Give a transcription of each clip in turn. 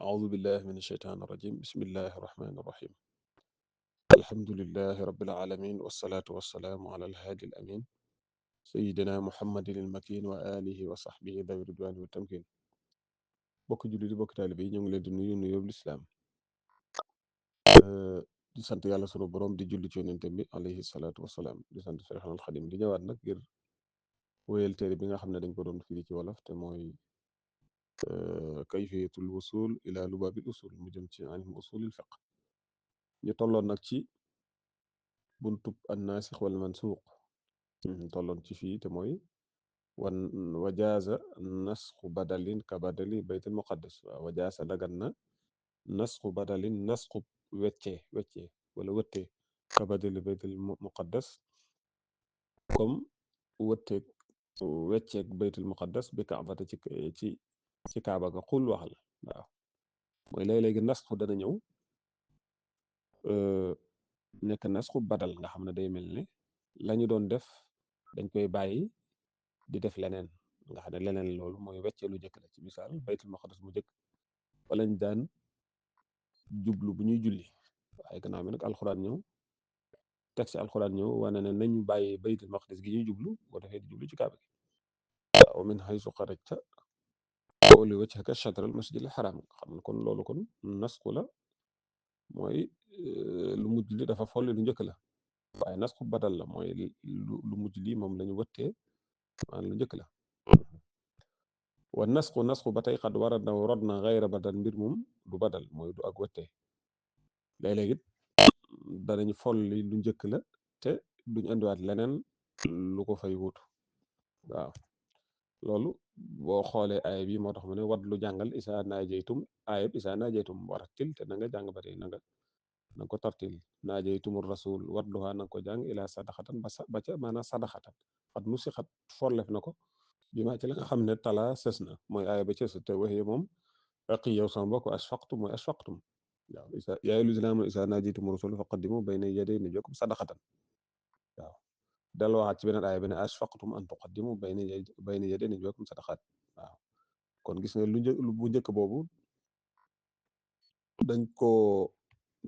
أعوذ بالله من الشيطان الرجيم بسم الله الرحمن الرحيم الحمد لله رب العالمين والصلاة والسلام على الهادي الأمين سيدنا محمد المكين وآله وصحبه ذوي الرضوان والتمكين bokk julli di bokk taalibe yi ñu ngi leen di nuyu nuyoob lislaam di sant yàlla sunu borom di julli ci yonente bi alayhi salaatu wasalaam di sant Seexul Xadim di ñëwaat nag ngir wéyal téere bi nga xam ne dañ ko doon firi ci wolof te mooy kayfiyatul wusul ila lubaabil usul mu jëm ci ilmu usulil fiq ñu tolloon nag ci buntub annaasix wal mansuuq tolloon ci fii te mooy wan wajaaza nasxu badalin ka badali baytul muqaddas waaw wajaasa dagan na nasxu badalin nasxu weccee wala wëttee ka badali baytul muqaddas comme wëtteeg wecceeg baytul muqaddas bi kaabata ci kaaba ga xul waxal waaw mooy léeg-léegi nasxu dana ñëw nekk nasxu badal nga xam ne day mel ne lañu doon def dañ koy bàyyi di def leneen nga xam ne leneen loolu mooy wecce lu njëkk la ci misaal baytul maqdis bu njëkk fa lañ daan jublu bu ñuy julli waaye gannaaw bi nag alxuraan ñëw teg ci alxuraan ñëw wane ne nañu bàyyi baytul maqdis gi ñuy jublu boo defee di jublu ci kaaba gi wa min haysu xarajta fawalli wajhaka shatral masjidil haram xam ne kon loolu kon nasku la mooy lu mujj li dafa folli lu njëkk la waaye nasku badal la mooy lu mujj li moom lañu wëttee maanaam lu njëkk la wa nasxu ba tey xat war a daw rod na xayra badal mbir moom du badal mooy du ak wëttee léeg-léeg it danañ folli lu njëkk la te duñ indiwaat leneen lu ko fay wutu waaw loolu boo xoolee aaya bi moo tax mu ne wat lu jàngal isa naajeytum aayab isa naajeytum warattil te na nga jàng ba tey na nga ko tartil naajeytumur rasul watluwaa na nga ko jàng ilaa sadaxatan ba ca maanaam sadaxatan xat nu si xat follef na ko bi maa ci la nga xam ne tala sës na mooy aaya ba cës te waxee moom aqi yow sama mbokk ashfaqtum mooy ashfaqtum waaw isa yaayu lisina amanu isa naajeytumur rasul faqaddimu bayna yaday najwaakum sadaxatan waaw delluwaat ci beneen aaya bi ne ashfaqtum an tuqaddimu bayna yaday najwaakum sadaqaat waaw kon gis nga bu njëkk boobu dañ koo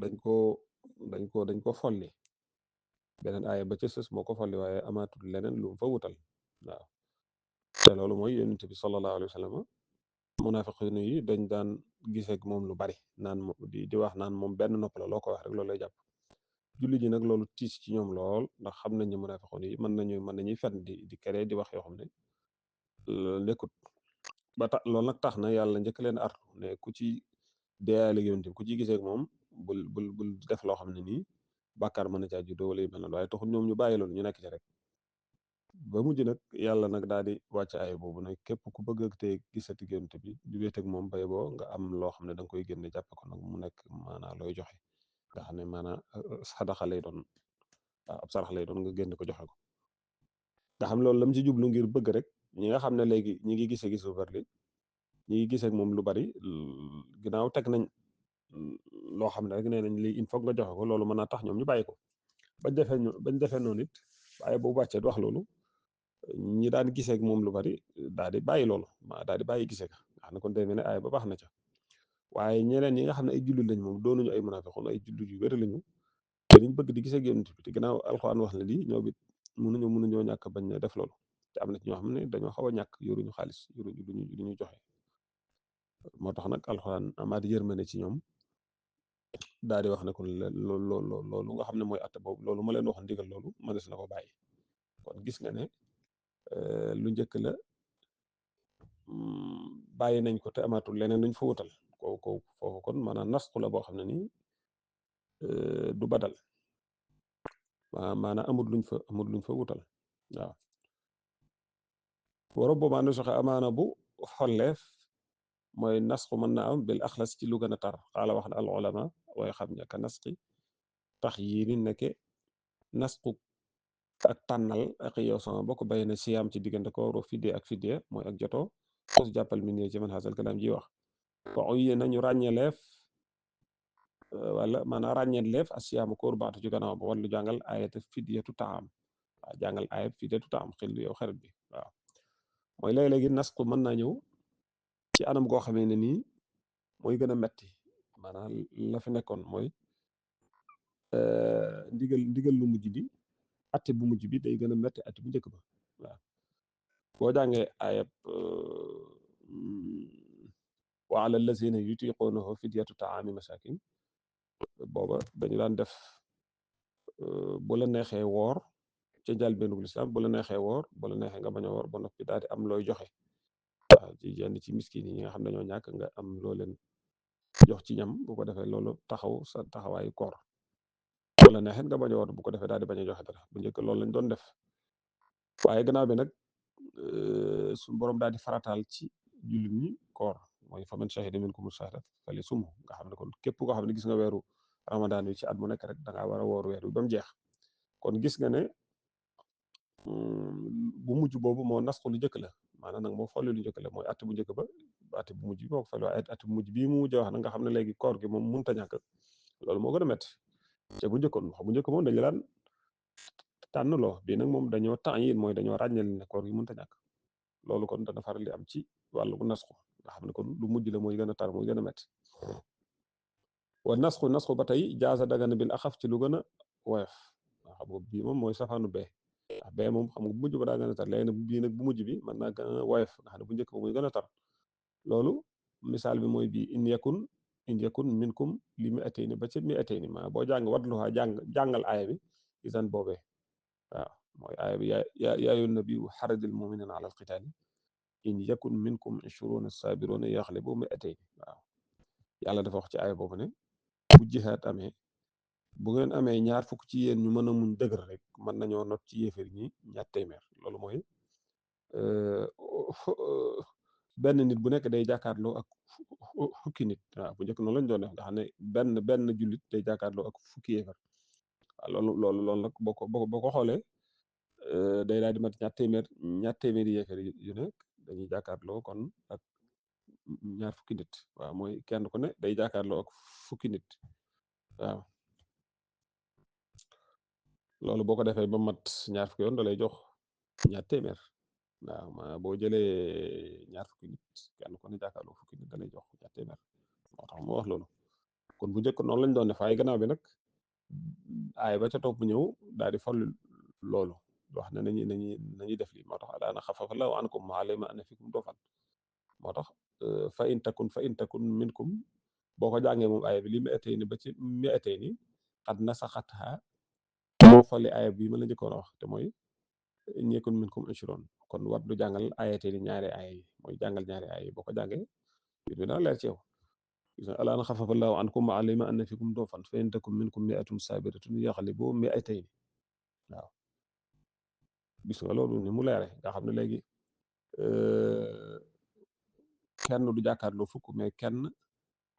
dañ koo dañ ko folli beneen aaya ba ca sës moo ko folli waaye amaatul leneen lu mu fa wutal waaw te loolu mooy yonent bi sallallahu alayhi wa sallam munaafiqiin yi dañ daan giseek moom lu bari naan di wax naan moom benn nopp la loo ko wax rek loolu lay jàpp julli ji nag loolu tiis ci ñoom lool ndax xam nañ ne munaafiqiin yi mën nañuy fen di kere di wax yoo xam ne nekkut ba tax loolu nag tax na yàlla njëkk leen artu ne ku ci deeyaale yonent bi ku ci giseek moom bul def loo xam ne nii bàkkaar mën na caa juddoo wala yu mel noonu waaye taxul ñoom ñu bàyyi loolu ñu nekk ci rek ba mujj nag yàlla nag daal di wàcc ay boobu nag képp ku bëgg ak tey gisati yonent bi di wéet ak moom bay boo nga am loo xam ne da nga koy génne jàppe ko nag mu nekk maanaa looy joxe nga xam ne maanaa sadaxa lay doon ab sarax lay doon nga génne ko joxe ko nga xam loolu lam ci jublu ngir bëgg rek ñi nga xam ne léegi ñi ngi gise gis lu bari ñi ngi gisee ak moom lu bari ginnaaw teg nañ loo xam ne rek nee nañ lii il faut nga joxe ko loolu mën naa tax ñoom ñu bàyyi ko bañ defee noonu it waaye boobu wàccee wax loolu ñi daan gisee ak moom lu bari daal di bàyyi loolu daal di bàyyi gisee ka nga xam ne kon day mel ne aaya ba baax na ca waaye ñeneen ñi nga xam ne ay jullit lañ moom doonuñu ay munaafiqoon ay jullit yu wér lañu te liñ bëgg di gisee ak yonent bi te ginnaaw alxuraan wax na lii ñoo bit mënuñoo ñàkk bañ a def loolu te am na ci ñoo xam ne dañoo xaw a ñàkk yoruñu xaalis yoruñu lu ñu joxe moo tax nag alxuraan amaat yërmande ci ñoom daal di wax ne kon loolu nga xam ne mooy atte boobu loolu ma leen wax ndigal loolu mënees na ko bàyyi kon gis nga ne lu njëkk la bàyyi nañ ko te amaatul leneen luñ fa wutal ko foofu kon maanaam nasku la boo xam ne nii du badal maanaam amul luñ fa wutal waaw wara boobu nu soxe amaana bu xolleef mooy nasku mën na am bil axlas ci lu gën a tar xaala wax na al ulama waaye xam ñaka nasqi tax yii ni nekke nasku ak tànnal ak yow sama bokk bay na siyaam ci diggante ko ro fiddee ak fiddee mooy ak jotoo xos jàppal mi ne ci man xasal kalaam ji wax waxu yée nañu ràññeleef wala maanaam ràññeetleef ak siyaamu koor baatu ci gannaaw ba wallu jàngal ayata fidyatu taam waaw jàngal ayat fidyatu taam xel yow xarit bi waaw mooy léeg-léegi nasku mën naa ñëw ci anam goo xamee ne nii mooy gën a metti maanaam la fi nekkoon mooy ndigal lu mujj bi atte bu mujj bi day gën a metti atte bu njëkk ba waaw boo jàngee ayab wa ala allazina yutiqunahu fidyatu taami masakin booba dañu daan def bu la neexee woor ca njëlbéenu lislaam bu la neexee woor bu la neexee nga bañ a woor ba noppi daal di am looy joxe waaw ci yenn ci miskin yi nga xam ne dañoo ñàkk nga am loo leen jox ci ñam bu ko defee loolu taxaw sa taxawaayu koor bu la neexee nga bañ a woor bu ko defee daal di bañ a joxe dara bu njëkk loolu lañ doon def waaye gannaaw bi nag suñu borom daal di farataal ci jullit ñi koor mooy faman shahida minkumu shahra falyasumhu nga xam ne kon képp koo xam ne gis nga weeru ramadaan wi ci at mu nekk rek da ngaa war a woor weer wi ba mu jeex kon gis nga ne bu mujj boobu moo nasxu lu njëkk la maanaam nag moo folli lu njëkk la mooy att bu njëkk ba att bu mujj bi moo ko folli waaye att bu mujj bii mu mujj wax nag nga xam ne léegi koor gi moom mënut a ñàkk loolu moo gën a métti te bu njëkkoon wax bu njëkk moom dañu daan tànn loo bii nag moom dañoo temps mooy dañoo ràññal ne koor gi mënut a ñàkk loolu kon dana faral di am ci wàllu nasxu nga xam ne kon lu mujj la mooy gën a tar mooy gën a métti wa nasxu ba tey jaasa dagana bil axaf ci lu gën a woyof nga xam nga bii moom mooy safaanu bee ndax bee moom xam nga bu mujj ba daa gën a tar léegi nag bii nag bu mujj bi mën naa gën a woyof nga xam ne bu njëkk ba muy gën a tar loolu misaal bi mooy bii in yakun minkum li mi atayni ba ci mi atayni maa boo jàng wadluha jàngal aaya bi isan boobee waaw mooy aaya bi yaa ayyuhan nabiyyu xaridil muminina ala alqitaali in yakun minkum ishruuna saabiruna yaxlibu mi atayni waaw yàlla dafa wax ci aaya boobu ne bu jihaat amee bu ngeen amee ñaar fukk ci yéen ñu mën a muñ dëgër rek mën nañoo not ci yéefar ñi ñaar téeméer loolu mooy benn nit bu nekk day jàkkaarloo ak fukki nit waaw bu njëkk noonu lañ doon def nga xam ne benn jullit day jàkkaarloo ak fukki yéefar waaw loolu nag boo ko xoolee day daal di mat ñaar téeméeri yéefar yu nekk dañuy jàkkaarloo kon ak ñaar fukki nit waaw mooy kenn ku ne day jàkkaarloo ak fukki nit waaw loolu boo ko defee ba mat ñaar fukki yoon da lay jox ñaar téeméer waaw ma boo jëlee ñaar fukki nit kenn ku ne jàkkaarloo fukki nit da lay jox ñaar téeméer moo tax moo wax loolu kon bu njëkk noonu lañ doon def waaye gannaaw bi nag aay ba ca topp ñëw daal di fal loolu wax ne nañuy def lii moo tax daana xafafa la ankum ma alima anna fikum dofan moo tax fa in takun minkum boo ko jàngee moom aaya bi li mi atee ni ba ci mi atee ni xat nasaxatha moo folli aaya bi ma la njëkkoon a wax te mooy in yakun minkum ishruun kon war du jàngal aayatee ni ñaari aaya yi mooy jàngal ñaari aaya yi boo ko jàngee mbir mi dana leer ci yow alaana xafafa allahu ankum wa alima anna fikum dofan fa in takun minkum mi'atun sabiratun yaxlibu mi'atayni waaw gis nga loolu ni mu leere nga xam ne léegi kenn du jàkkaarloo fukk mais kenn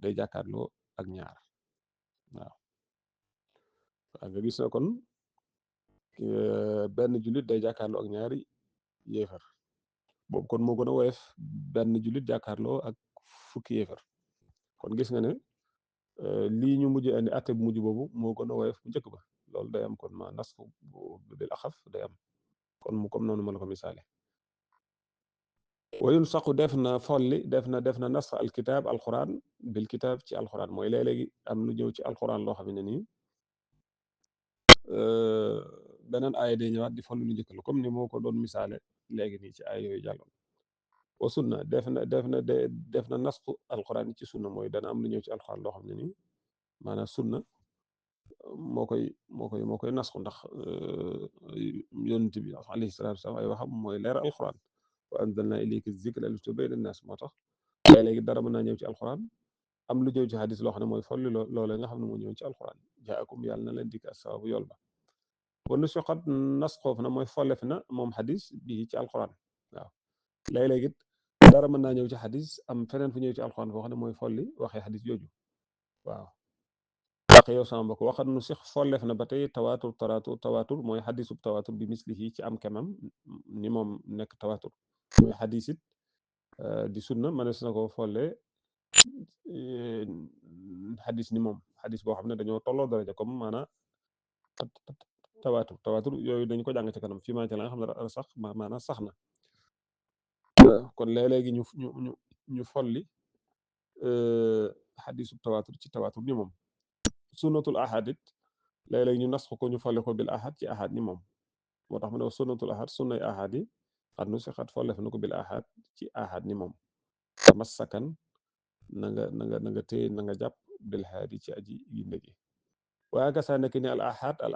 day jàkkaarloo ak ñaar waaw nga gis na kon benn jullit day jàkkaarloo ak ñaari yéefar boobu kon moo gën a woyof benn jullit jàkkaarloo ak fukki yéefar kon gis nga ne lii ñu mujj andi atte bu mujj boobu moo gën a woyof bu njëkk ba loolu day am kon ma nasxu bil axaf day am kon mu comme noonu ma la ko misaale wayun saqu def na folli def na nasx alkitaab alquran bil kitaab ci alquran mooy léeg-léegi am lu ñëw ci alquran loo xam ne nii beneen aaya day ñëwaat di folli lu njëkk la comme ni moo ko doon misaale léegi nii ci ay yooyu jàlloon wa sunna def na nasxu alquran ci sunna mooy dana am lu ñëw ci alquran loo xam ne nii maanaam sunna moo koy nasxu ndax yonent bi alayhi salaatu wasalaam ay waxam mooy leer alquran wa anzalna ilayka zikra litubayyina linnaas moo tax léegi dara mën naa ñëw ci alquran am lu ñëw ci xadis loo xam ne mooy folli loolee nga xam ne moo ñëw ci alquran jaakum yàlla na leen dikk asawaabu yool ba wanu soxat nasxoof na mooy follef na moom xadis bii ci alquran waaw léeg-léeg it dara mën naa ñëw ci xadis am feneen fu ñëw ci alquran foo xam ne mooy folli waxee xadis jooju waaw wax yow sama mbokk waxat nu six folleef na ba tey tawaatur mooy xadisub tawaatur bi mislihi ci am kemam ni moom nekk tawaatur mooy xadis it di sunna mënees na ko folle xadis ni moom xadis boo xam ne dañoo tolloo daraja comme maanaam tawaatur yooyu dañu ko jàng ci kanam fii maa ci la nga xam ne sax maanaam sax na kon léeg-léegi ñu folli xadisu tawaatur ci tawaatur ni moom sunnatul ahad it léeg-léeg ñu nas ko ñu fole ko bil ahad ci ahad ni moom moo tax mu ne sunnatul ahad sunnay ahad yi xat nu si xat follef na ko bil ahad ci ahad ni moom tamassakan na nga téye na nga jàpp bil haadi ci aji yinde gi waaye gasaa nekk ni al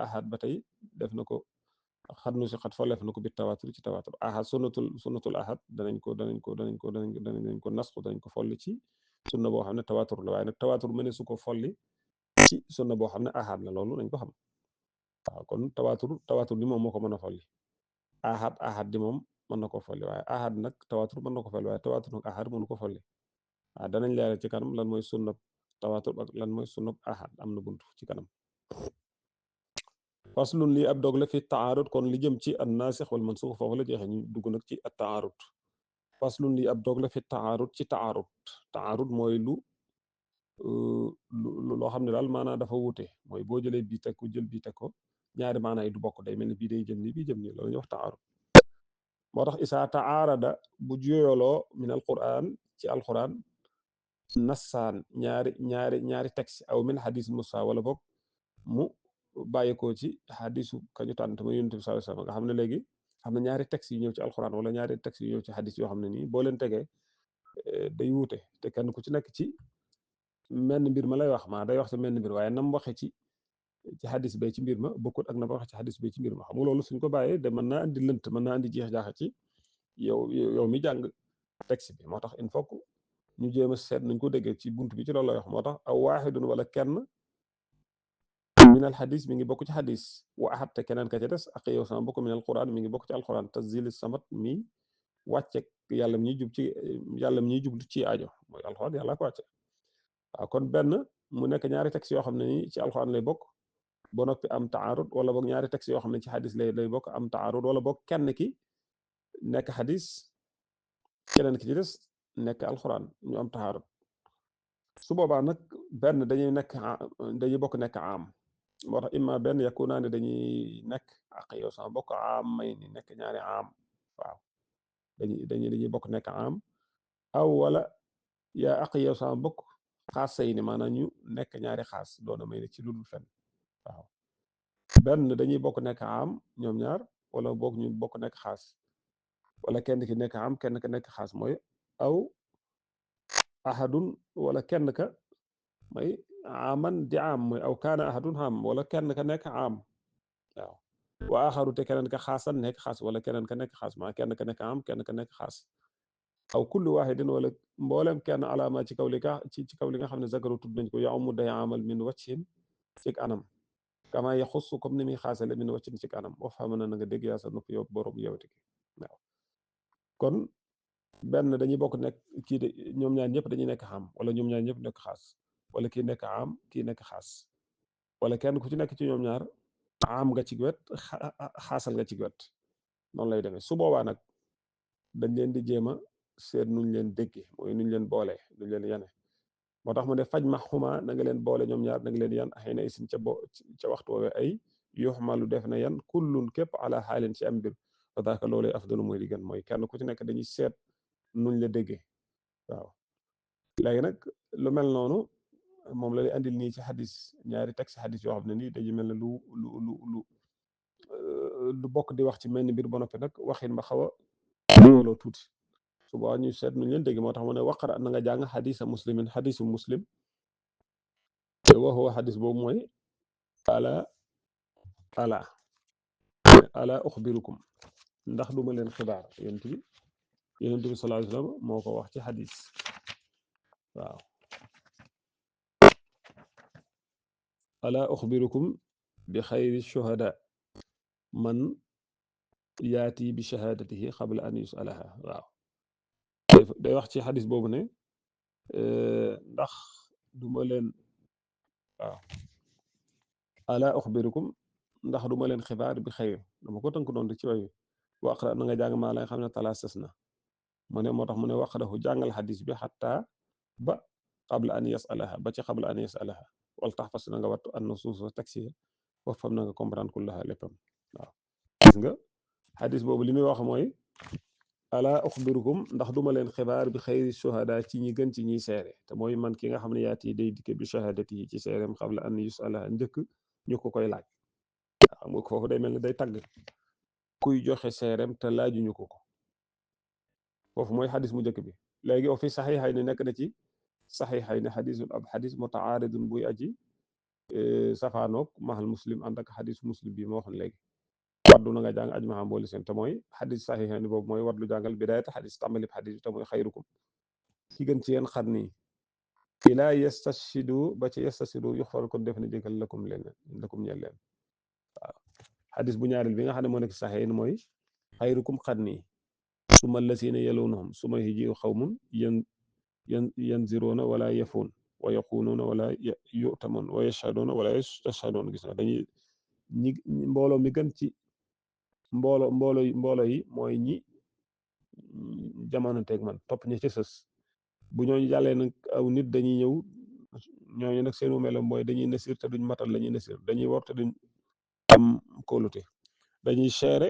ahad ba tey def na ko xat nu si xat follef na ko bi tawaatur ci tawaatur ahad sunnatul ahad danañ ko nasxu danañ ko folli ci sunna boo xam ne tawaatur la waaye nag tawaatur mëne su ko folli ci sunna boo xam ne ahad la loolu nañ ko xam waaw kon tawaatur ni moom moo ko mën a folli ahad di moom mën na ko folli waaye ahad nag tawaatur mën na ko folli waaye tawaatur nag ahad mënu ko folli waaw danañ leeral ci kanam lan mooy sunna tawaatur ak lan mooy sunna ahad am na buntu ci kanam faslun lii ab dog la fi taarud kon li jëm ci an naasix wal mansuux foofu la jeexee ñu dugg nag ci at taarud faslun lii ab dog la fi taarud ci taarud mooy loo xam ne daal maanaa dafa wuute mooy boo jëlee bii teg ko jël bii teg ko ñaari maanaa yi du bokk day mel ni bii day jëm nii bii jëm nii loolu ñuy wax taarud moo tax isaa taarada bu juyoloo min alquran ci alquran nassaan ñaari texte aw min xadis musa wala boog mu bàyyikoo ci xadisu kañu tànn te mooy yonent bi sallallahu alayhi wasallam nga xam ne léegi xam ne ñaari texte yi ñëw ci alquran wala ñaari texte yi ñëw ci xadis yoo xam ne nii boo leen tegee day wuute te kenn ku ci nekk ci menn mbir ma lay wax maa day wax ci menn mbir waaye nam waxe ci xadis bay ci mbir ma bokkut ak nam waxe ci xadis bay ci mbir ma xam nga loolu suñ ko bàyyee de mën naa andi lënt mën naa andi jeex jaaxa ci yow mi jàng texte bi moo tax il faut que ñu jéem a seet nañ ko déggee ci bunt bi ci loolu lay wax moo tax aw waaxidun wala kenn minal xadis mi ngi bokk ci xadis wa ahad te keneen ka ca des ak yow sama bokk minal quran mi ngi bokk ci alquran tanzil samat mi wàcce yàlla mi ñuy jub ci yàlla mi ñuy jublu ci aajo mooy alquran yàlla ko wàcce waaw kon benn mu nekk ñaari texte yoo xam ne ni ci alquran lay bokk ba noppi am taarud wala boog ñaari texte yoo xam ne ci xadis lay bokk am taarud wala boog kenn ki nekk xadis keneen ki ci des nekk alquran ñu am taarud su boobaa nag benn dañuy bokk nekk am moo tax imma benn yakku naa ne dañuy nekk ak yow sama bokk am may ni nekk ñaari am waaw dañuy bokk nekk am aw wala yaa ak yow sama bokk xaas say ni maanaam ñu nekk ñaari xaas doona may ne ci lu dul fenn waaw benn dañuy bokk nekk am ñoom ñaar wala boog ñu bokk nekk xaas wala kenn ki nekk am kenn ka nekk xaas mooy aw ahadun wala kenn ka mooy aman di am mooy aw kaana ahadun am wala kenn ka nekk am waaw wa axaru te keneen ka xaasan nekk xaas wala keneen ka nekk xaas maa kenn ka nekk am kenn ka nekk xaas aw kullu waahidin wala mboolem kenn alaama ci kaw li nga xam ne zakaru tudd nañ ko yaw mu day amal min waccin ci anam kama yaxussu comme ni muy xaasale min waccin ci anam of xam na nga dégg yaa sa nopp yow borom yowti ki waaw kon benn dañuy bokk nekk kii de ñoom ñaar ñëpp dañuy nekk xam wala ñoom ñaar ñëpp nekk xaas wala kii nekk am kii nekk xaas wala kenn ku ci nekk ci ñoom ñaar am nga ci wet xaasal nga ci wet noonu lay demee su boobaa nag dañ leen di jéem a seet nuñ leen déggee mooy nuñ leen boole nuñ leen yane moo tax mu ne faj ma xuma na nga leen boole ñoom ñaar na nga leen yan xëy na isin ca waxtu woowee ay yuxmalu def na yan kullun képp ala xaalin ci am mbir fa daaka loolee afdalu mooy li gën mooy kenn ku ci nekk dañuy seet nuñ la déggee waaw léegi nag lu mel noonu moom la lay andil nii ci xadis ñaari texte xadis yoo xam ne nii dañu mel ne lu bokk di wax ci mel ni mbir ba noppi nag waxin ba xaw a looloo tuuti su boobaa ñu seet nuñ leen dégg moo tax mu ne waqara na nga jàng xadisa muslimin xadisu muslim te waxoo xadis boobu mooy ala ala uxbirukum ndax duma leen xibaar yonent bi sallallahu alayhi wasallam moo ko wax ci xadis waaw ala uxbirukum bi xayri shuhada man yaati bi shahaadatihi qabla an yusalaha waaw day wax ci xadis boobu ne ndax duma leen waaw ala uxbirukum ndax duma leen xibaar bi xayr dama ko tënk doon rek ci wayu waqra na nga jàng maa la nga xam ne talaasas na mu ne moo tax mu ne waqrahu jàngal xadis bi xataa ba qabla an yasalaha ba ci qabla an yasalaha wal tax fas na nga wattu an nusuus taxi foofu fam na nga comprendre kullaha léppam waaw gis nga xadis boobu li muy wax mooy ala uxbirukum ndax duma leen xibaar bi xayri shuhada ci ñi gën ci ñiy seere te mooy man ki nga xam ne yaati day dikke bi shahadati yi ci seereem xabla an yusala njëkk ñu ko koy laaj xam nga foofu day mel ne day tagg kuy joxe seereem te laajuñu ko ko foofu mooy xadis mu njëkk bi léegi o fi saxiixay ni nekk na ci saxiixay ni xadisun ab xadis mutaaridun buy aji safaanoog mahal muslim ànd ak xadis muslim bi ma waxoon léegi waddu na nga jàng aj maxa mbooli seen te mooy xadis saxiixay ni boobu mooy wadlu jàngal bidaayata xadis tàmbalib xadis bi te mooy xayrukum ki gën ci yéen xar nii ilaa yastashidu ba ci yastashidu yuxfar kon def na jégal lakum ñeel leen waaw xadis bu ñaareel bi nga xam ne moo nekk saxiixay ni mooy xayrukum xar nii suma lasina yalunahum suma hijiu xawmun yanziruuna wala yafuun wa yaquunuuna wala yutamoon wa yashhaduuna wala yastashhaduun gis nga dañuy ñi mbooloo mi gën ci mboolo yi mooy ñi jamono teeg man topp ñi ci sës bu ñooñu jàllee nag aw nit dañuy ñëw ñooñu nag seenu melo mooy dañuy nasir te duñ matal la ñuy nasir dañuy wor te duñ am kóolute dañuy seere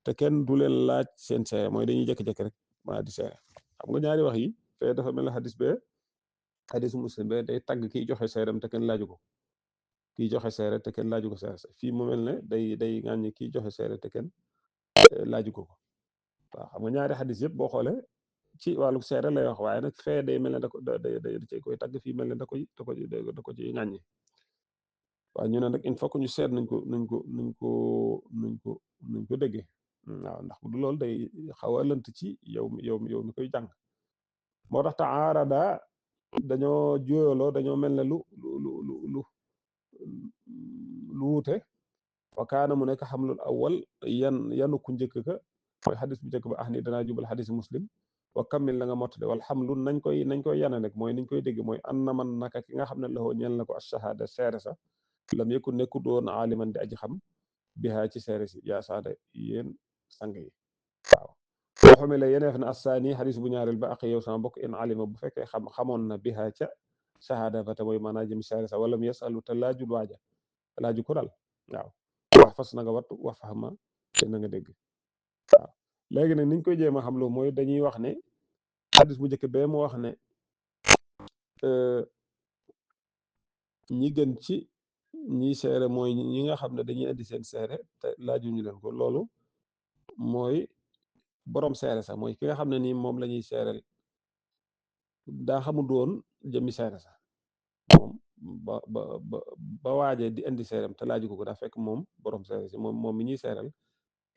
te kenn du leen laaj seen seere mooy dañuy jékki-jékki rek maa di seere xam nga ñaari wax yi fee dafa mel ne xadis bee xadisu muslim bee day tagg kiy joxe seeram te kenn laaju ko kiy joxe seere te kenn laaju ko seere fii mu mel ne day ŋàññi kiy joxe seere te kenn laaju ko waaw xam nga ñaari xadis yëpp boo xoolee ci wàllu seere lay wax waaye nag fee day mel ne da ko da koy tagg fii mel ne da ko ci ŋàññi waaw ñu ne nag il faut que ñu seet nuñ ko déggee waaw ndax bu du loolu day xaw a lënt ci yow mi koy jàng moo tax taarada dañoo juyaloo dañoo mel ne lu wuute wa kaana mu nekk xamlul awwal yanu ku njëkk ka mooy xadis bu njëkk ba ah ni danaa jubal xadis muslim wa kammil na nga mottale wal xamlu nañ koy yana nag mooy niñ koy dégg mooy an na man naka ki nga xam ne laxoo ñeel na ko ashahada seere sa lam yëkku nekku doon aaliman di aji xam bihaa ci seere si yaa saada yéen sang yi waaw boo xamee la yeneef na assaani xadis bu ñaareel ba ak yow sama bokk in alima bu fekkee xamoon na bihaa ca shahada fa te mooy maanaa jëm seere sa wala mu yasalu te laajul waaja laaju ko dal waaw wax fas na nga wattu wax faxama te na nga dégg waaw léegi nag niñ koy jéem a xam loo mooy dañuy wax ne xadis bu njëkk bee mu wax ne ñi gën ci ñi seere mooy ñi nga xam ne dañuy indi seen seere te laajuñu leen ko loolu mooy borom seere sax mooy ki nga xam ne nii moom la ñuy seereel daa xamul woon jëmmi seere sax moom ba waajee di indi seereem te laaju ko daa fekk moom borom seere si moom mi ñuy seereel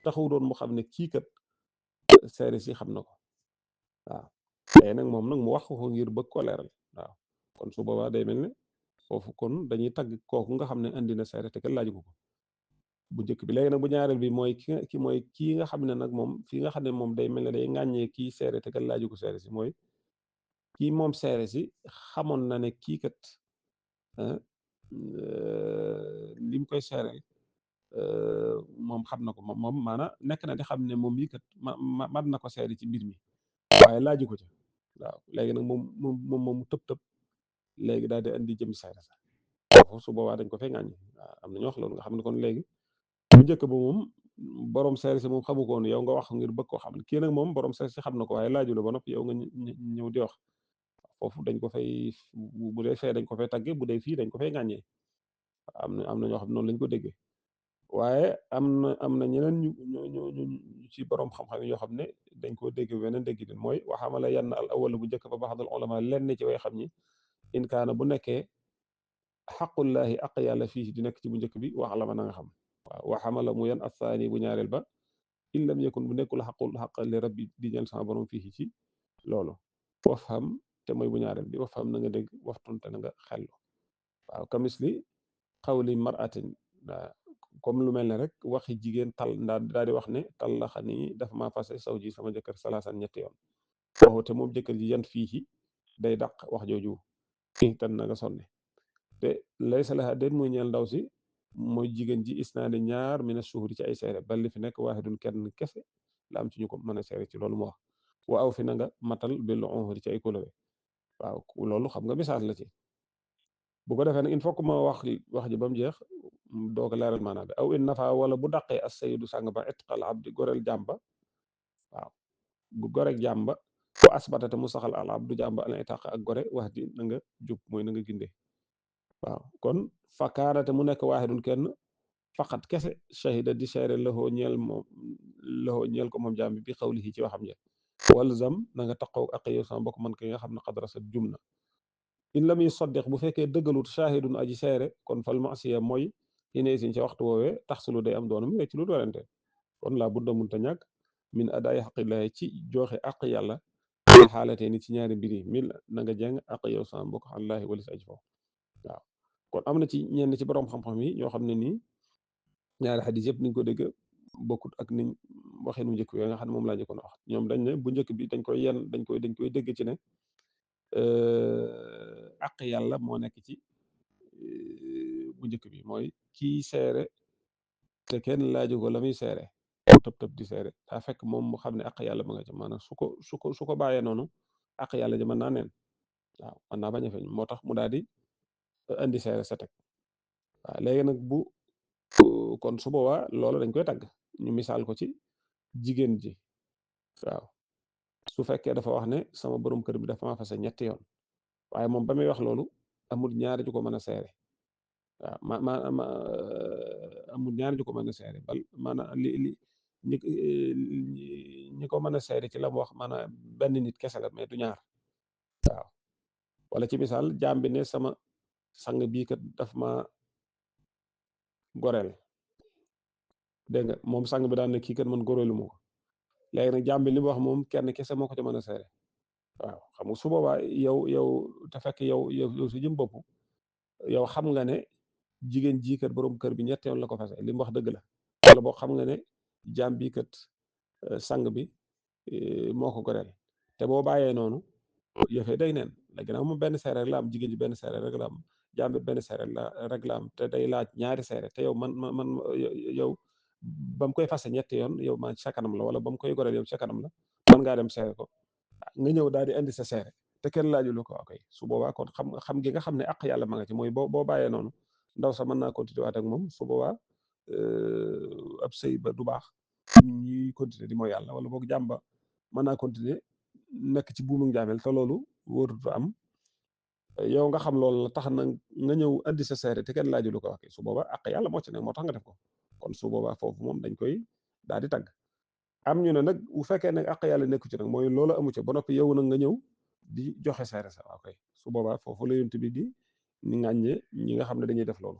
taxawu doon mu xam ne kii kat seere si xam na ko waaw léegi nag moom nag mu wax ko ngir bëgg ko leeral waaw kon su boobaa day mel ne foofu kon dañuy tagg kooku nga xam ne indi na seere te kenn laaju ko bu njëkk bi léegi nag bu ñaareel bi mooy mooy kii nga xam ne nag moom fii nga xam ne moom day mel ne day ŋàññee kii seere te kenn laaju ko seere si mooy kii moom seere si xamoon na ne kii kat lim koy seereel moom xam na ko moom maanaam nekk na di xam ne moom yi kat mat na ko seere ci mbir mi waaye laaju ko ca waaw léegi nag moom mu tëb léegi daal di andi jëm seere sax foofu su boobaa dañ ko fay ŋàññi waaw am na ñu wax loolu nga xam ne kon léegi bu njëkk ba moom borom seere si moom xamu ko woon yow nga wax ngir bëgg koo xam kii nag moom borom seere si xam na ko waaye laaju la ba noppi yow nga ñëw di wax foofu dañ ko fay bu dee fee dañ ko fay tagge bu dee fii dañ ko fay ŋàññee am na ñoo xam ne noonu lañ ko déggee waaye am na ñeneen ñu ci borom xam-xam yoo xam ne dañ koo dégg weneen dégg din mooy waxamala yann al awal bu njëkk ba baxdal ulama lenn ci way xam ñi in kaana bu nekkee xaqullaahi aq yàlla fii di nekk ci bu njëkk bi wax la ma na nga xam waaw waxamala mu yan athaani bu ñaareel ba in lam yakun bu nekkul xaq li rabbi di ñeel sama borom fii ci loolu wafham te mooy bu ñaareel bi wafham na nga dégg waxtunte na nga xellu waaw kamisli xawli maratin comme lu mel ne rek waxi jigéen daal di wax ne tallaxa nii dafa maa fase saw ji sama jëkkër salaasan ñetti yoon waxu te moom jëkkër ji yan fii day dàq wax jooju tan na nga sonne te lay salaha déet muy ñeel ndaw si mooy jigéen ji isnaani ñaar mina shuhuri ci ay seere bal li fi nekk waahidun kenn kese la am ci ñu ko mën a seere ci loolu mu wax wa aw fi na nga matal bil uhri ci ay kóllëre waaw loolu xam nga misaal la ci bu ko defee nag il faut que ma wax ji ba mu jeex doo ko leeral maanaam bi aw in nafa wala bu dàqee as sayidu sàng ba itqal abdi goreel jàmba waaw gorek jàmba wa asbatata mu saxal al abdu jàmba al itaq ak gore wax di na nga jub mooy na nga gindee waaw kon fakaanate mu nekk waaxidun kenn faqat kese shahida di seere laxoo ñeel ko moom jaam bi xawlihi ci waxam ja walzam na nga taqoo ak yow sama bokk man ki nga xam ne xadra sa jum na in lam yusaddiq bu fekkee dëggalut shahidun aji seere kon fal masiya mooy ine sin ci waxtu woowee tax sulu day am doonu mu ci lu doolente kon laa budda munta ñàkk min adaay xaqillahi ci joxe àq yàlla fi xaalatee ni ci ñaari mbir yi mil na nga jàng àq yow sama mbokk allahi wali sa aji foofu waaw kon am na ci ñenn ci borom xam-xam yi ñoo xam ne nii ñaari xadis yëpp niñ ko dégg bokkut ak niñ waxee nu njëkk yooyu nga xam ne moom laa njëkkoon a wax ñoom dañ ne bu njëkk bi dañ koy dégg ci ne àq yàlla moo nekk ci bu njëkk bi mooy kii seere te kenn laaju ko la muy seere mu tëb tëb di seere daa fekk moom mu xam ne àq yàlla ma nga ci maanaam su ko bàyyee noonu àq yàlla ji mën naa neen waaw mën naa bañ a feeñ moo tax mu daal di indi seere sa teg waaw léegi nag bu kon su boobaa loolu dañ koy tagg ñu misaal ko ci jigéen ji waaw su fekkee dafa wax ne sama borom kër bi dafa ma fase ñetti yoon waaye moom ba muy wax loolu amul ñaari ju ko mën a seere waaw ma amul ñaari ju ko mën a seere bal maanaam ñi ko mën a seere ci la mu wax maanaam benn nit kese la mais du ñaar waaw wala ci misaal jaam bi ne sama sang bii kat daf ma goreel dégg nga moom sang bi daan ne kii kat man goreelu ma ko léegi nag jaam bi li mu wax moom kenn kese moo ko ci mën a seere waaw xam nga su boobaa yow te fekk yow su jëm bopp yow xam nga ne jigéen jii kat borom kër bi ñetti yoon la ko fase li mu wax dëgg la wala boo xam nga ne jaam bii kat sang bi moo ko goreel te boo bàyyee noonu yëfee day neen léegi nag moom benn seere rek la am jigéen ji benn seere rek la am jaam bi benn seere rek la am te day laaj ñaari seere te yow man yow ba mu koy fase ñetti yoon yow ma sa kanam la wala ba mu koy goreel yow sa kanam la man ngaa dem seere ko nga ñëw daal di indi sa seere te kenn laaju lu ko ok su boobaa kon xam gi nga xam ne àq yàlla ma nga ci mooy boo bàyyee noonu ndaw sa mën naa continuer waat ak moom su boobaa ab sëy ba du baax ñuy continuer di mooy yàlla wala boog jàmba mën naa continuer nekk ci buumu njaamel te loolu wóorutu am yow nga xam loolu la tax na nga ñëw andi sa seere te kenn laaju lu ko wax su boobaa àq yàlla moo ci nekk moo tax nga def ko kon su boobaa foofu moom dañ koy daal di tagg am ñu ne nag bu fekkee nag àq yàlla nekku ci nag mooy loolu amu ci ba noppi yow nag nga ñëw di joxe seere sa waaw kay su boobaa foofu la yonent bi di ni ŋàññe ñi nga xam ne dañuy def loolu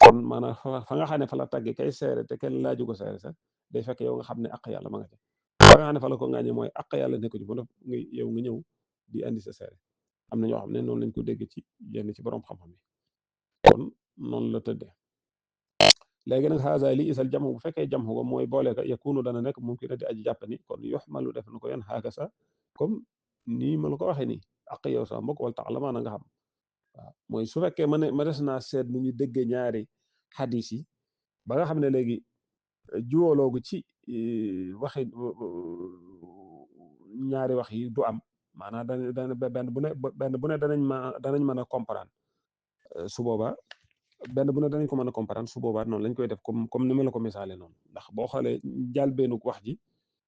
kon maanaam fa nga xam ne fa la tàgge kay seere te kenn laaju ko seere sa day fekk yow nga xam ne àq yàlla ma nga ci fa nga xam ne fa la ko ŋàññe mooy àq yàlla nekku ci ba noppi yow nga ñëw di andi sa seere am na ñoo xam ne noonu lañ ko dégg ci yenn ci borom xam-xam yi kon noonu la tëddee léegi nag xaasa li isal jam bu fekkee jam ko mooy boole ka yakunu dana nekk mumkin a di aji jàppani kon yoxmalu def na ko yan xaaka sa comme nii ma la ko waxee nii ak yow sa mbokk wala tax la maa na nga xam waaw mooy su fekkee ma des naa seet nu ñu déggee ñaari xadis yi ba nga xam ne léegi juwoloogu ci waxi ñaari wax yi du am maanaam dana benn bu ne danañ mën a comprendre su boobaa benn bu ne danañ ko mën a comprendre su boobaa noonu lañ koy def comme ni ma la ko misaale noonu ndax boo xoolee jaal beenuk wax ji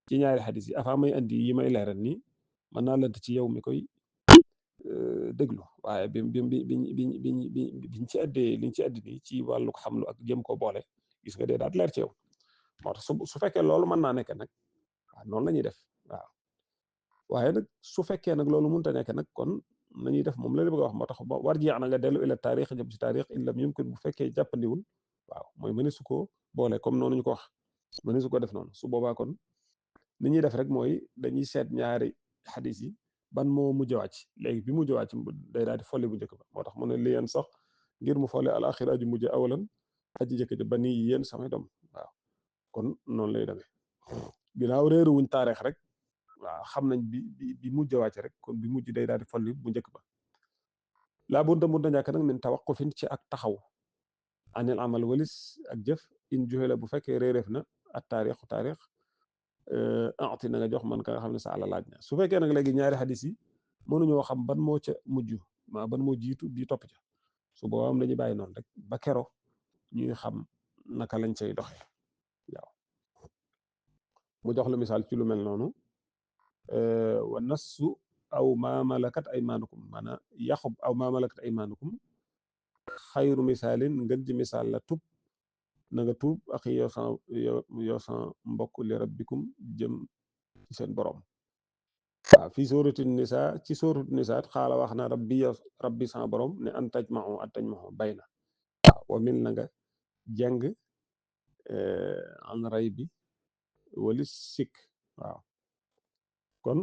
ci ñaari xadis yi avant may andi yi may leeral nii mën naa lënt ci yow mi koy déglu waaye biñ ci addee liñ ci addi nii ci wàllu xamlu ak jëm ko boole gis nga dee daat leer ci yow moo tax su fekkee loolu mën naa nekk nag waaw noonu la ñuy def waaw waaye nag su fekkee nag loolu mënut a nekk nag kon nañuy def moom la bëgg a wax moo tax war jeex na nga dellu ila taarix jëm ci taarix in lam yumkin bu fekkee jàppandiwul waaw mooy mëni su ko boole comme noonu ñu ko wax mëni su ko def noonu su boobaa kon ni ñuy def rek mooy dañuy seet ñaari xadis yi ban moo mujj wàcc léegi bi mujj wàcc day daal di folli bu njëkk ba moo tax mu ne li yéen sax ngir mu folle al axira aju mujj awalan aji njëkk ja ba nii yéen samay doom waaw kon noonu lay demee ginnaaw réeru wuñ taarix rek waaw xam nañ bi mujj wàcc rek kon bi mujj day daal di folli bu njëkk ba laa bu mun da ñàkk nag min tawaqufin ci ak taxaw anil amal walis ak jëf in joxe la bu fekkee réeréef na ak taarixu taarix ati na nga jox man ka nga xam ne sa àla laaj na su fekkee nag léegi ñaari xadis yi mënuñoo xam ban moo ca mujj ban moo jiitu bii topp ca su boobaa am dañuy bàyyi noonu rek ba kero ñuy xam naka lañ cay doxee waaw mu jox la misaal ci lu mel noonu wa nassu aw ma malakat aymaanukum maanaam yaxub aw ma malakat aymaanukum xayru misaalin ngën ji misaal la tub na nga tuub axi yow sa mbokk li rabbikum jëm ci seen borom waaw fii sóoratu nisa ci sóoratu nisa xaala wax na rabbi sa borom ne an tajmaxu bay na waaw wa mil na nga jàng an ray bi wali sikk waaw kon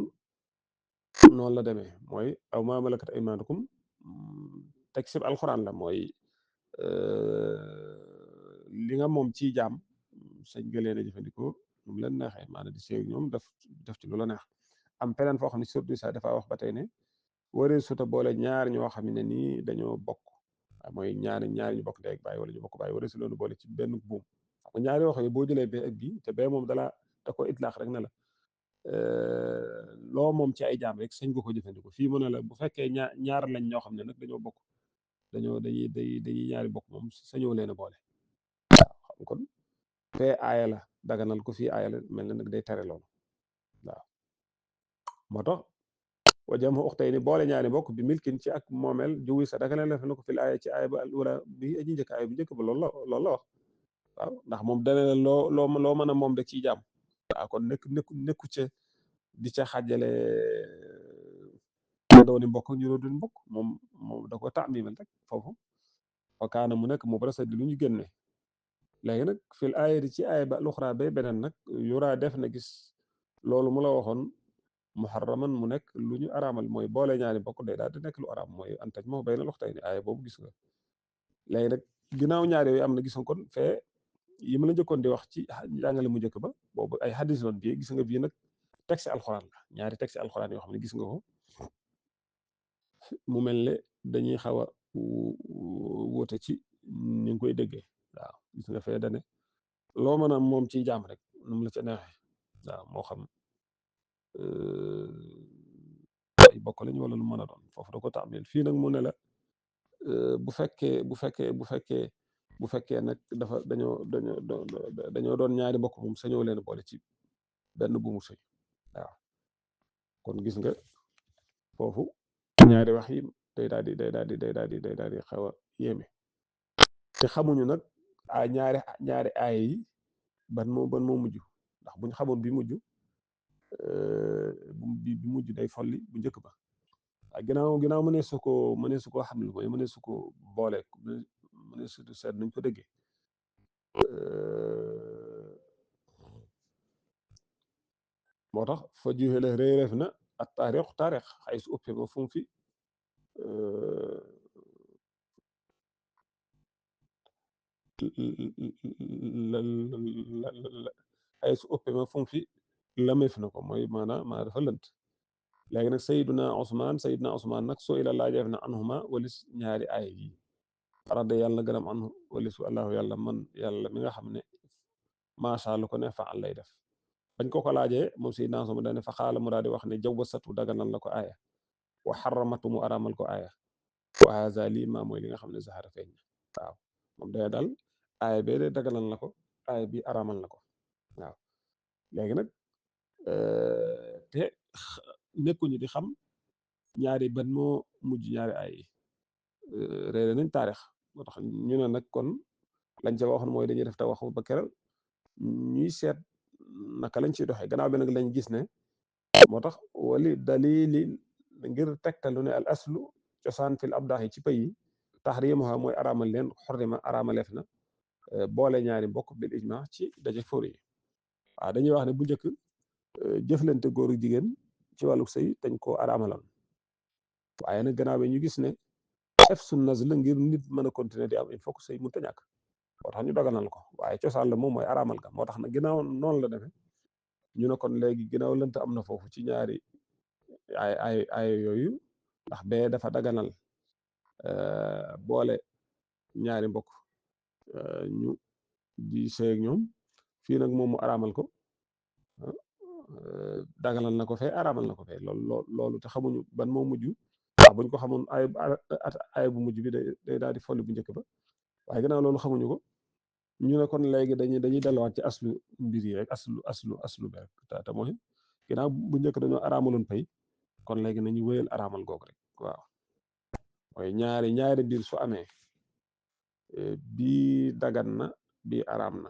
noonu la demee mooy aw maa malakat aymaanukum teg sib alxuraan la mooy li nga moom ci jaam sañ nga leen a jëfandikoo nu mu leen neexee maanaam di seeg ñoom def ci lu la neex am feneen foo xam ne surtout ça dafa wax ba tey ne waree suta boole ñaar ñoo xam ne nii dañoo bokk mooy ñaari ñu bokk ndey ak baay wala ñu bokk baay waree su loonu boole ci benn buum xam nga ñaari wax yi boo jëlee bee ak bii te bee moom da ko itlaax rek ne la loo moom ci ay jaam rek sañ nga ko jëfandikoo fii mu ne la bu fekkee ñaar lañ ñoo xam ne nag dañoo bokk dañuy ñaari bokk moom sañoo leen a boole waaw xam kon fee aaya la daganal ko fii aaya la mel na nag day tere loolu waaw moo tax wa jam uxtay ni boole ñaari bokk bi milkin ci ak moomeel juwi sa daganal la fi na ko fil aaya ci aaya ba wala bi aji njëkk aaya bu njëkk ba loolu la wax waaw ndax moom dana la loo mën a moom rek ciy jaam waaw kon nekku ca di ca xàjjale ñu dooni mbokk ñu doon mbokk moom da ko taamimal rek foofu wakaana mu nekk mu barasa di lu ñu génne léegi nag fil aaya di ci aaya ba luxraa ba beneen nag yuraa def na gis loolu mu la waxoon muharraman mu nekk lu ñu araamal mooy boole ñaari mbokk day daal di nekk lu araam mooy antaj moo bay na loxtay ni aaya boobu gis nga léegi nag ginnaaw ñaari yooyu am na gis nga kon fee yi ma la njëkkoon di wax ci jàngale mu njëkk ba boobu ay hadis loon bii gis nga bii nag texte alxuraan la ñaari texte alxuraan yoo xam ne gis nga ko mu mel ne dañuy xaw a wóote ci ni nga koy déggee waaw gis nga fee dane loo mën a moom ciy jaam rek nu mu la ca neexee waaw moo xam ay bokk lañ wala lu mën a doon foofu da ko taamil fii nag mu ne la bu fekkee nag dafa dañoo doon ñaari bokk moom sañoo leen boole ci benn bu mu sëy waaw kon gis nga foofu ñaari wax yi day daal di xaw a yéeme te xamuñu nag ñaari aaya yi ban moo mujj ndax buñ xamoon bi mujj bi mujj day folli bu njëkk ba waaye ginnaaw mënee su ko xam lu mooy mënee su ko boole mënee su seet nuñ ko déggee moo tax fa juxele réeréef na ak taarix xay su uppee ma fu mu fi xay su uppee ma fu mu fi lameef na ko mooy maanaam dafa lënt léegi nag sayiduna Usmaan nag soo ila laajeef na anhuma walis ñaari aaya yi rada yàlla na gërëm anhu walis allahu yàlla man yàlla mi nga xam ne macha lu ko ne faal lay def bañ ko laajee moom sayidna Usmaan dane fa xaala mu daal di wax ne jawwasatu daganal na ko aaya wa xaramatu mu araamal ko aaya wa haza lii maa mooy li nga xam ne zahara feeñ na waaw moom day dal aaya bee de daganal na ko aaya bi araamal na ko waaw léegi nag te nekkuñu di xam ñaari ban moo mujj ñaari aaya yi réere nañ taarix moo tax ñu ne nag kon lañ ca waxoon mooy dañuy def te waxu ba keral ñuy seet naka lañ ciy doxee gannaaw bi nag lañ gis ne moo tax wali dalili ngir tegtalu ne al aslu cosaan fil abdaax yi ci pay yi tahrimuha mooy araamal leen xorrima araamaleef na boole ñaari mbokk bil ijma ci daje fóor yi waaw dañuy wax ne bu njëkk jëflante góor ak jigéen ci wàllu sëy dañ koo araamaloon waaye nag gannaaw bi ñu gis ne efsu nazl ngir nit mën a continuer di am il faut que sëy mënta ñàkk moo tax ñu daganal ko waaye cosaan la moom mooy araamal ga moo tax nag ginnaaw noonu la demee ñu ne kon léegi ginnaaw lënt am na foofu ci ñaari ay yooyu ndax bee dafa daganal boole ñaari mbokk ñu di sëy ak ñoom fii nag moom mu araamal ko daganal na ko fee araamal na ko fee loolu te xamuñu ban moo mujj ndax buñ ko xamoon ay bu mujj bi day daal di folli bu njëkk ba waaye gannaaw loolu xamuñu ko ñu ne kon léegi dañuy delluwaat ci aslu mbir yi rek aslu bi rek te mooy ginnaaw bu njëkk dañoo araamaloon pay kon léegi nañu wéyal araamal googu rek waaw mooy ñaari mbir su amee bii dagan na bii araam na